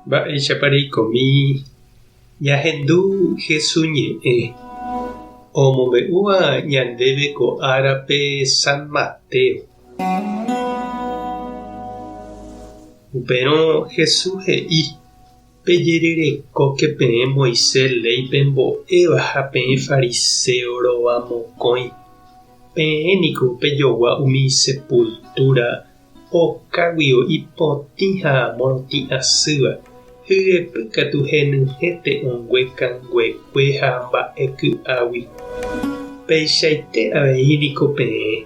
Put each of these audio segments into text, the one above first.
Mba'éichapa reikomi ñahendu Hesu ñe'ẽ omombe'úva ñandéve ko árape San Mateo. Upérõ Hesu he'i, Pejererekóke peẽ Moisés léi pembo'éva ha peẽ fariséo rova mokõi. Peẽ niko pejogua umi sepultúra okáguio ipotĩ ha morotĩ asýva, hyepy katu henyhẽ te'õngue kanguekue ha mba'e ky'águi. Peichaite avei niko peẽ,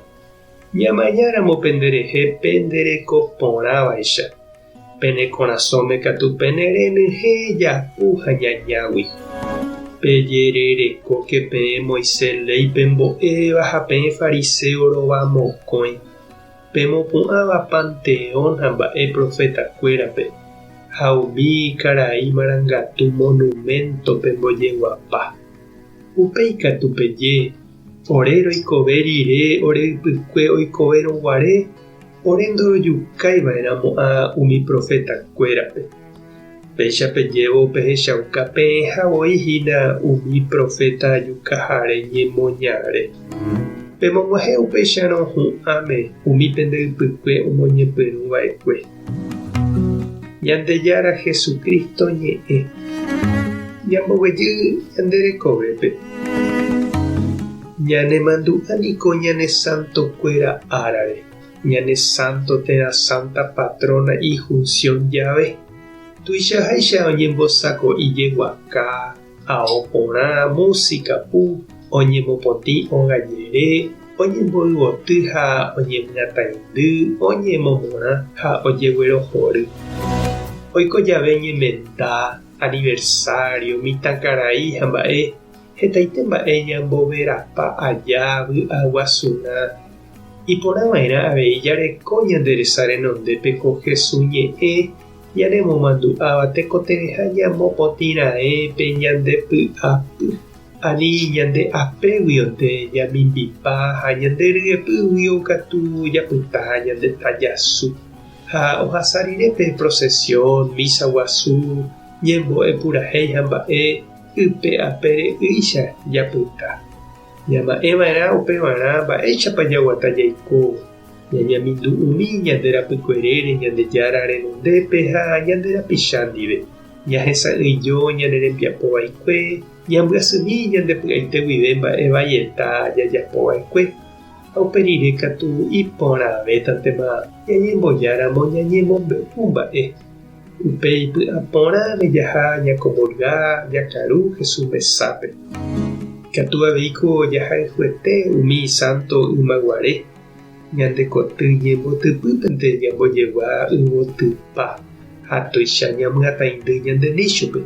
ñamañáramo penderehe pendereko porãvaicha, Pene korasõme katu pene renyhẽ japu ha ñañágui. Pejererekóke peẽ Moisés léi pembo'éva ha peẽ fariséo rova mokõi, pemopu'ãva panteón ha mba'e profetakuérape, ha umi karai marangatu monuménto pembojeguapa. Upéi katu peje, Ore roikove rire ore ypykue oikovérõ guare, Ore ndorojukái va'erãmo'ã umi profetakuérape. Péicha pejévo pehechauka peẽha voi hína umi proféta jukahare ñemoñare. Pemog̃uahẽ upéicharõ hu'ãme umi pende ypykue omoñepyrũ va'ekue. Ñandejára Jesucristo ñe'ẽ. Ñamboguejy ñande rekovépe. Ñanemandu'a niko ñane santokuéra árare. Ñane sánto térã sánta patróna ijunción jave, tuichaháicha oñembosako'i jeguaka, ao porã, músika pu, oñemopotĩ óga jere, oñemboyvoty ha oñemyataindy, oñemomorã ha ojeguerohory. Oiko jave ñemenda, aniversario, mitãkarai ha mba'e, Hetaite mba'e ñamboverapa aja vy'aguasurã. Iporãva'erã avei jareko ñande resa renondépe ko Jesús ñe'ẽ ñanemomandu'áva tekotevẽha ñamopotĩraẽ pe ñande py'apy, ani ñande apéguionte ñamimbipa ha ñande ryepýguio katu japyta ñande tajasu. Ha ohasa rire pe procesión, misa guasu, ñembo'e purahéi ha mba'e, Ype apére ýicha japyta. Ñama'ẽ va'erã upevarã mba'éichapa jaguata jaikóvo, ñañamindu'umi ñande rapykuerére Ñandejára renondépe ha ñande rapicha ndive, ñahesa'ỹijo ñane rembiapo vaikue, ñambyasymi ñande py'aite guive mba'e vaieta jajapo va'ekue, ha upe rire katu iporãvétantema ñañembojáramo ñañemombe'u mba'e. Upéi py'a porãme jaha ñakomulga jakaru Jesús mesápe. Ikatu avei ko jahayhuete umi sánto ymaguare, ñande koty ñembotypýpente ñambojegua yvotypa ha tuicha ñamyataindy ñande níchope.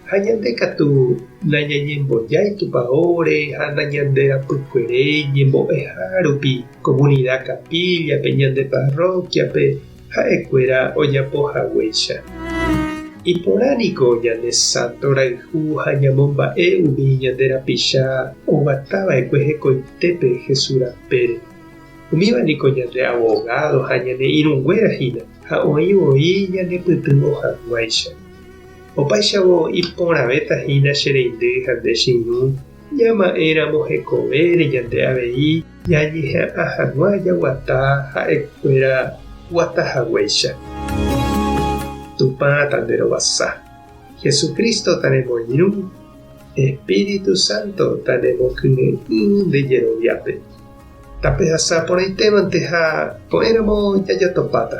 Ha ñande katu nañañembojái tupaóre ha nañanderapykueréi ñembo'eha rupi komunida kapíllape, ñande parrókiape, ha'ekuéra ojapo haguéicha. Iporã niko ñane sánto rayhu ha ñamomba'e umi ñande rapicha oguata va'ekue hekoitépe Jesús rapére. Umíva niko ñande avogádo ha ñane irũnguéra hína, ha oĩ voi ñanepytyvõ hag̃uáicha. Opáichavo iporãvéta hína che reindy ha nde che irũ, ñama'ẽramo hekovére ñande avei ñañeha'ã hag̃ua jaguata ha'ekuéra guata haguéicha. Tupã tanderovasa. Jesucristo tanemoirũ, Espíritu Santo tanemokyre'ỹ nde jeroviápe. Tapehasa porãitévante ha ko'ẽramo jajotopáta.